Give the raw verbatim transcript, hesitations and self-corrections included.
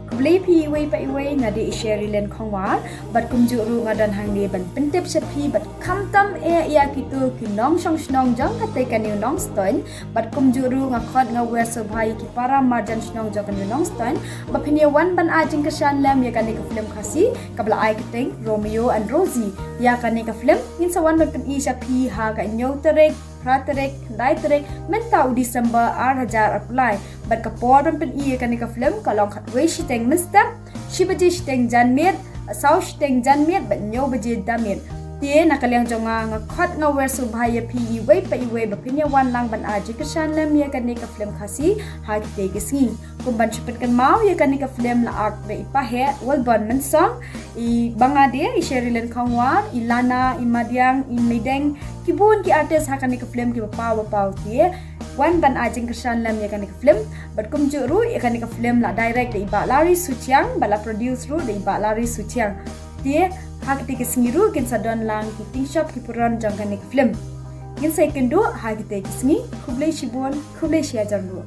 Khublei phi iwei pa iwei, nga dei i Sherry Len Khongwar, bad kumjuh ruh nga don hangne ban pyntip sha phi bad khamtam eh ïa kito ki nongshong shnong jong kata ka New Nongstoiñ, bad kumjuh ruh nga khot nga wer sngewbha ïa ki para marjan shnong jong ka New Nongstoiñ ba phin ïa wan ban ai jingkyrshan lem ïa kane ka film Khasi kaba la ai kyrteng Romeo and Rosie. Ïa kane ka film ngin sa wan ban pyni sha phi ha ka hynñiew tarik, phra tarik, khyndai tarik mynta u December ar hajar arphew lai. Bad ka por ban pyni ïa kane ka film ka long khatwei shiteng mynstep, shi baje shiteng janmiet, saw shiteng janmiet bad hynñiew baje da miet. Te na ka liang jong nga, nga khot nga wer sngewbha ïa phi iwei pa iwei ba phin ïa wan lang ban ai jingkyrshan lem ïa kane ka film Khasi ha kite ki sngi. Kum ban shu pynkynmaw, ïa kane ka film la act da i Paheh Wilborn Mynsong, i Bangade, i Sherry Len Khongwar, i Lana, i Madiang, i Meideng, ki bun ki artist ha kane ka film kiba paw ba paw. Te wan ban ai jingkyrshan lem ïa kane ka film. Bad kumjuh ruh ïa kane ka film la direct da i Bah Larry Suchiang bad la produce ruh da i Bah Larry Suchiang. Te ha kite ki sngi ruh kin sa don lang ki tyngshop ki puron jong kane ka film. Ngin sa ïakynduh ha kite ki sngi. Khublei shibun, khublei shihajar nguh.